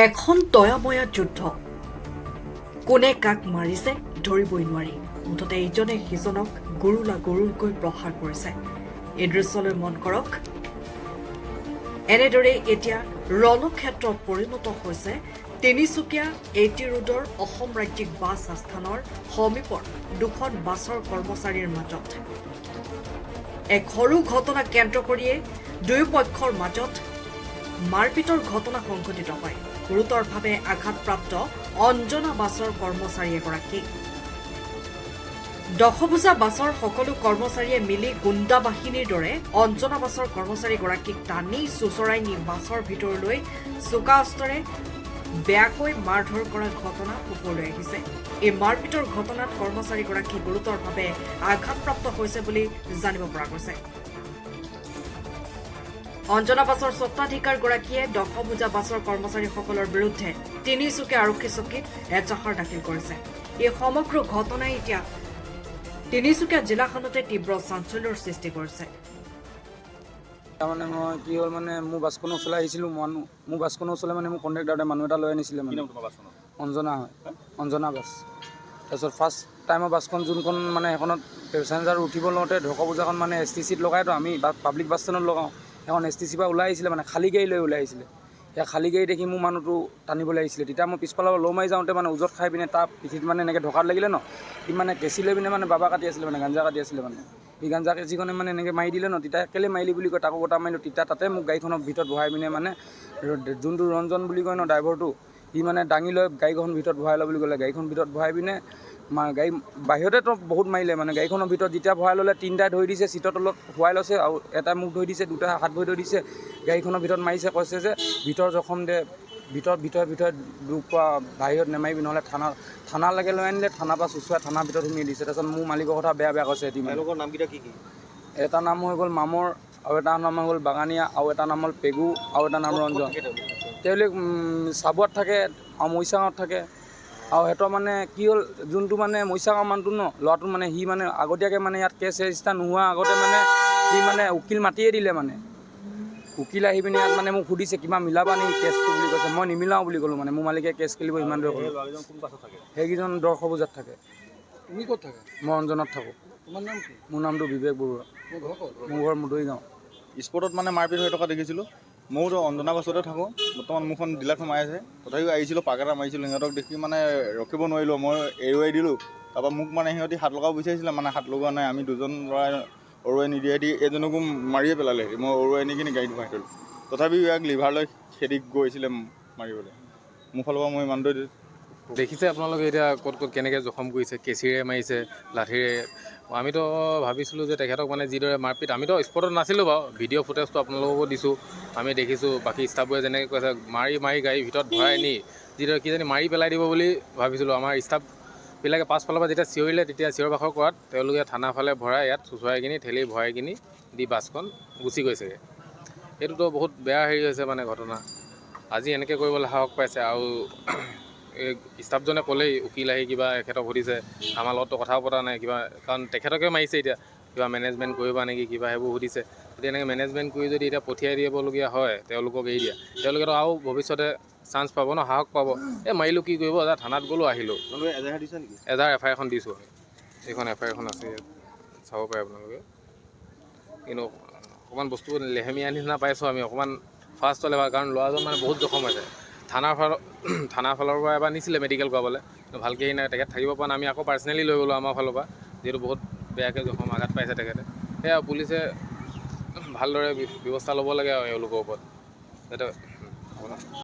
এখন তয়াময়া যুদ্ধ, কোনে কাক মাৰিছে ধৰিবই নোৱাৰি। মুঠতে ইজনে সিজনক গুৰুলা গুৰুলকৈ প্ৰহাৰ কৰিছে। এই দৃশ্যলৈ মন কৰক। এনেদৰে এতিয়া ৰণক্ষেত্ৰত পৰিণত হৈছে তিনিচুকীয়া এ টি ৰোডৰ অসম ৰাজ্যিক বাছ আস্থানৰ সমীপৰ দুখন বাছৰ কৰ্মচাৰীৰ মাজত। এক সৰু ঘটনাক কেন্দ্ৰ কৰিয়ে দুয়োপক্ষৰ মাজত মাৰপিটৰ ঘটনা সংঘটিত হয়। গুৰুতৰভাৱে আঘাতপ্ৰাপ্ত অঞ্জনা বাছৰ কৰ্মচাৰী এগৰাকী। দশভূজা বাছৰ সকলো কৰ্মচাৰীয়ে মিলি গুণ্ডা বাহিনীৰ দৰে অঞ্জনা বাছৰ কৰ্মচাৰীগৰাকীক টানি চোঁচৰাই নি বাছৰ ভিতৰলৈ চোকা অস্ত্ৰৰে বেয়াকৈ মাৰধৰ কৰা ঘটনা পোহৰলৈ আহিছে। এই মাৰপিটৰ ঘটনাত কৰ্মচাৰীগৰাকী গুৰুতৰভাৱে আঘাতপ্ৰাপ্ত হৈছে বুলি জানিব পৰা গৈছে। অঞ্জনা বাছৰ স্বত্বাধিকাৰগৰাকীয়ে দশভূজা বাছৰ কৰ্মচাৰীসকলৰ বিৰুদ্ধে তিনিচুকীয়া আৰক্ষী চকীত এজাহাৰ দাখিল কৰিছে। এই সমগ্ৰ ঘটনাই এতিয়া তিনিচুকীয়া জিলাখনতে তীব্ৰ চাঞ্চল্যৰ সৃষ্টি কৰিছে। তাৰমানে মই কি হ'ল, মানে মোৰ বাছখনৰ ওচৰলৈ আহিছিলোঁ। মানুহ মোৰ বাছখনৰ ওচৰলৈ মানে মোৰ কণ্ডাক্টৰতে মানুহ এটা লৈ আনিছিলে। কি মানে নাম তোমাৰ বাছখনৰ? অঞ্জনা হয়, অঞ্জনা বাছ। তাৰপিছত ফাৰ্ষ্ট টাইমৰ বাছখন যোনখন, মানে সেইখনত পেচেঞ্জাৰ উঠিব লওঁতে দশভূজাখন মানে এছ টি চিত লগাইতো, আমি পাব্লিক বাছ ষ্টেণ্ডত লগাওঁ। সেইখন এছ টি চিৰ পৰা ওলাই আহিছিলে, মানে খালী গাড়ী লৈ ওলাই আহিছিলে। সেই খালী গাড়ী দেখি মোৰ মানুহটো টানিবলৈ আহিছিলে। তেতিয়া মই পিছফালৰ পৰা ল' মাৰি যাওঁতে মানে ওজত খাই পিনে তাৰ পিঠিত মানে এনেকৈ ঢকাত লাগিলে ন। সি মানে কেঁচি লৈ পিনে মানে বাবা কাটি আছিলে, মানে গাঞ্জা কাটি আছিলে। মানে সি গাঞ্জা কেঁচিখনে মানে এনেকৈ মাৰি দিলে ন। তেতিয়া কেলৈ মাৰিলি বুলি কয়, তাকো গটা মাৰিলোঁ। তেতিয়া তাতে মোক গাড়ীখনৰ ভিতৰত ভৰাই পিনে মানে যোনটো ৰঞ্জন বুলি কয় ন ড্ৰাইভাৰটো, সি মানে দাঙি লৈ গাড়ীখন ভিতৰত ভৰাই ল বুলি ক'লে। গাড়ীখন ভিতৰত ভৰাই পিনে গাড়ী বাহিৰতেতো বহুত মাৰিলে। মানে গাড়ীখনৰ ভিতৰত যেতিয়া ভৰাই ল'লে, তিনিটাই ধৰি দিছে, চিটৰ তলত শুৱাই লৈছে আৰু এটাই মোক ধৰি দিছে, দুটা হাত ভৰি ধৰি দিছে। গাড়ীখনৰ ভিতৰত মাৰিছে। কৈছে যে ভিতৰত জখম দে, ভিতৰত ভিতৰে ভিতৰত দুখ পোৱা, বাহিৰত নেমাৰিবি, নহ'লে থানালৈকে লৈ আনিলে। থানাৰ পৰা চুচুৱাই থানাৰ ভিতৰত সুমিয়াই দিছে। তাৰপিছত মোৰ মালিকৰ কথা বেয়া বেয়া কৈছে সিহঁতি মানে। তেওঁলোকৰ নামকেইটা কি কি? এটা নাম হৈ গ'ল মামৰ, আৰু এটা নাম হৈ গ'ল বাগানীয়া, আৰু এটা নাম হ'ল পেগু, আৰু এটা নাম ক'ত ৰঞ্জন। থাকে তেওঁলোক? তেওঁলোক চাবুৱাত থাকে আৰু মৰিচাগাঁৱত থাকে। আৰু সিহঁতৰ মানে কি হ'ল, যোনটো মানে মৰিচাগাঁৱৰ মানুহটো ন ল'ৰাটো, মানে সি মানে আগতীয়াকৈ মানে ইয়াত কেছ ৰেজিষ্টাৰ নোহোৱা আগতে মানে সি মানে উকিল মাতিয়ে দিলে। মানে উকিল আহি পিনে ইয়াত মানে মোক সুধিছে, কিবা মিলাবা নেকি কেছটো বুলি কৈছে। মই নিমিলাওঁ বুলি ক'লোঁ। মানে মোৰ মালিকে কেছ খেলিব, সিমানটোৱে সেই ক'লোঁ। ল'ৰাকেইজন কোন বাছত থাকে? সেইকেইজন দশভূজাত থাকে। তুমি ক'ত থাকা? মই অঞ্জনাত থাকোঁ। তোমাৰ নাম কি? মোৰ নামটো বিবেক বৰুৱা। তোমাৰ ঘৰ ক'ত? মোৰ ঘৰ মুদৈ গাঁও। স্পটত মানে মাৰপিট হৈ থকা দেখিছিলোঁ। ময়ো অঞ্জনা বাছতে থাকোঁ। বৰ্তমান মোৰখন ডিলাত সোমাই আছে। তথাপিও আহিছিলোঁ, পাক এটা মাৰিছিলোঁ। সিহঁতক দেখি মানে ৰখিব নোৱাৰিলোঁ, মই এৰুৱাই দিলোঁ। তাৰপৰা মোক মানে সিহঁতি হাত লগাব বিচাৰিছিলে, মানে হাত লগোৱা নাই। আমি দুজন ল'ৰাই এৰুৱাই নিদিয়াই দি এজনকো মাৰিয়ে পেলালে। মই এৰুৱাই নি কিনি গাড়ীত ভৰাই থ'লোঁ। তথাপিও ইয়াক লিভাৰ লৈ খেদি গৈছিলে মাৰিবলৈ। মোৰ ফালৰ পৰা মই ইমানটোৱে। দেখিছে আপোনালোকে এতিয়া ক'ত ক'ত কেনেকৈ জখম কৰিছে, কেঁচিৰে মাৰিছে, লাঠিৰে। আমিতো ভাবিছিলোঁ যে তেখেতক মানে যিদৰে মাৰপিট, আমিতো স্পটত নাছিলোঁ বাৰু, ভিডিঅ' ফুটেজটো আপোনালোককো দিছোঁ, আমি দেখিছোঁ। বাকী ষ্টাফবোৰে যেনেকৈ কৈছে, মাৰি মাৰি গাড়ীৰ ভিতৰত ভৰাই নি যিদৰে কিজানি মাৰি পেলাই দিব বুলি ভাবিছিলোঁ। আমাৰ ষ্টাফবিলাকে পাছফালৰ পৰা যেতিয়া চিঞৰিলে, তেতিয়া চিঞৰ বাখৰ কৰাত তেওঁলোকে থানা ফালে ভৰাই ইয়াত চুচুৱাই কিনি ঠেলি ভৰাই কিনি দি বাছখন গুচি গৈছেগৈ। এইটোতো বহুত বেয়া হেৰি হৈছে মানে ঘটনা। আজি এনেকৈ কৰিবলৈ সাহস পাইছে। আৰু এই ষ্টাফজনে ক'লেই, উকিল আহি কিবা এখেতক সুধিছে, আমাৰ লগততো কথাও পতা নাই কিবা, কাৰণ তেখেতকে মাৰিছে। এতিয়া কিবা মেনেজমেণ্ট কৰিবা নেকি কিবা সেইবোৰ সুধিছে। যদি এনেকৈ মেনেজমেণ্ট কৰি যদি এতিয়া পঠিয়াই দিবলগীয়া হয়, তেওঁলোকক এৰি দিয়া, তেওঁলোকেতো আৰু ভৱিষ্যতে চান্স পাব ন, সাহস পাব, এই মাৰিলোঁ কি কৰিব, যা থানাত গ'লোঁ আহিলোঁ। তেওঁলোকে এজাহাৰ দিছে নেকি? এজাহাৰ এফ আই আৰখন দিছোঁ। এইখন এফ আই আৰখন আছে ইয়াত, চাব পাৰে আপোনালোকে। কিন্তু অকণমান বস্তু লেহেমীয়া নিচিনা পাইছোঁ আমি। অকণমান ফাষ্ট হ'লে ভাল, কাৰণ ল'ৰাজন মানে বহুত জখম হৈছে। থানাৰ ফালৰ পৰা এবাৰ নিছিলে মেডিকেল কৰাবলৈ, কিন্তু ভালকৈ নাই, তেখেত থাকিব পৰা নাই। আমি আকৌ পাৰ্চনেলি লৈ গ'লোঁ আমাৰ ফালৰ পৰা, যিহেতু বহুত বেয়াকৈ জখম আঘাত পাইছে তেখেতে। সেয়া পুলিচে ভালদৰে ব্যৱস্থা ল'ব লাগে আৰু এওঁলোকৰ ওপৰত যাতে।